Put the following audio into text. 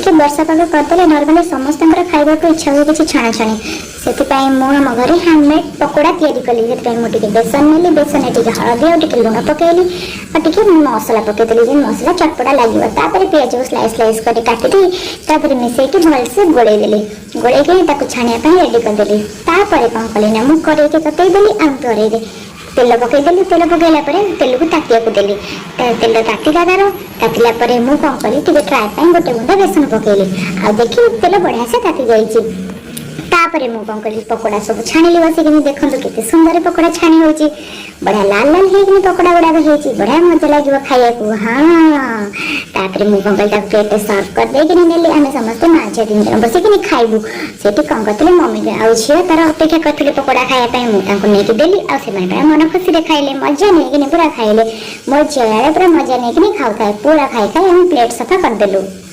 ଟିକେ ବର୍ଷା ପାଗ କରିଦେଲେ ନର୍ମାଲି ସମସ୍ତଙ୍କର ଖାଇବାକୁ ଇଚ୍ଛା ହୁଏ କିଛି ଛଣାଛଣି। ସେଥିପାଇଁ ମୁଁ ଆମ ଘରେ ହ୍ୟାଣ୍ଡମେଡ୍ ପକୋଡ଼ା ତିଆରି କଲି। ସେଥିପାଇଁ ମୁଁ ଟିକେ ବେସନ ନେଲି, ବେସନରେ ଟିକେ ହଳଦୀ ଆଉ ଟିକେ ଲୁଣ ପକେଇଲି ଆଉ ଟିକେ ମସଲା ପକେଇଦେଲି ଯେ ମସଲା ଚଟପଟା ଲାଗିବ। ତାପରେ ପିଆଜକୁ ସ୍ଲାଇସ୍ ସ୍ଲାଇସ୍ କରି କାଟିଦେଇ ତାପରେ ମିଶେଇକି ଭଲସେ ଗୋଳେଇ ଦେଲି। ଗୋଳେଇକି ତାକୁ ଛାଣିବା ପାଇଁ ରେଡ଼ି କରିଦେଲି। ତାପରେ କ'ଣ କଲି ନା, ମୁଁ କରେଇକି ତତେଇ ଦେଲି ଆଉ କରେଇରେ ତେଲ ପକେଇଦେଲି। ତେଲ ପକେଇଲା ପରେ ତେଲକୁ ତାତିବାକୁ ଦେଲି। ତେଲ ତାତିଲା ତାର। ତାତିଲା ପରେ ମୁଁ କ'ଣ କଲି, ଟିକେ ଟ୍ରାଏ ପାଇଁ ଗୋଟେ ଗୁଣ୍ଡ ବେସନ ପକେଇଲି ଆଉ ଦେଖିଲି ତେଲ ବଢ଼ିଆ ସେ ତାତି ଯାଇଛି। ତାପରେ ମୁଁ କ'ଣ କଲି, ପକୋଡ଼ା ସବୁ ଛାଣିଲି ବସିକିନି। ଦେଖନ୍ତୁ କେତେ ସୁନ୍ଦର ପକୋଡ଼ା ଛାଣି ହେଉଛି। ବଢ଼ିଆ ଲାଲ ଲାଲ ହେଇକିନି ପକୋଡ଼ା ଗୁଡ଼ାକ ହେଇଛି। ବଢ଼ିଆ ମଜା ଲାଗିବ ଖାଇବାକୁ। ହଁ, ତାପରେ ମୁଁ କ'ଣ କଲି, ତାକୁ ପ୍ଲେଟ୍ରେ ସର୍ଭ କରିଦେଇକିନି ନେଲି। ଆମେ ସମସ୍ତେ ମା ଝିଅ ତିନି ଜଣ ବସିକିନି ଖାଇବୁ। ସେଠି କ'ଣ କରିଥିଲେ, ମମି ଆଉ ଝିଅ ତାର ଅପେକ୍ଷା କରିଥିଲେ ପକୋଡ଼ା ଖାଇବା ପାଇଁ। ମୁଁ ତାଙ୍କୁ ନେଇକି ଦେଲି ଆଉ ସେମାନେ ପୁରା ମନ ଖୁସିରେ ଖାଇଲେ, ମଜା ନେଇକିନି ପୁରା ଖାଇଲେ। ମୋ ଝିଅ ଇଆଡ଼େ ପୁରା ମଜା ନେଇକିନି ଖାଉଥାଏ। ପୁରା ଖାଇ ଖାଇ ଆମେ ପ୍ଲେଟ୍ ସଫା କରିଦେଲୁ।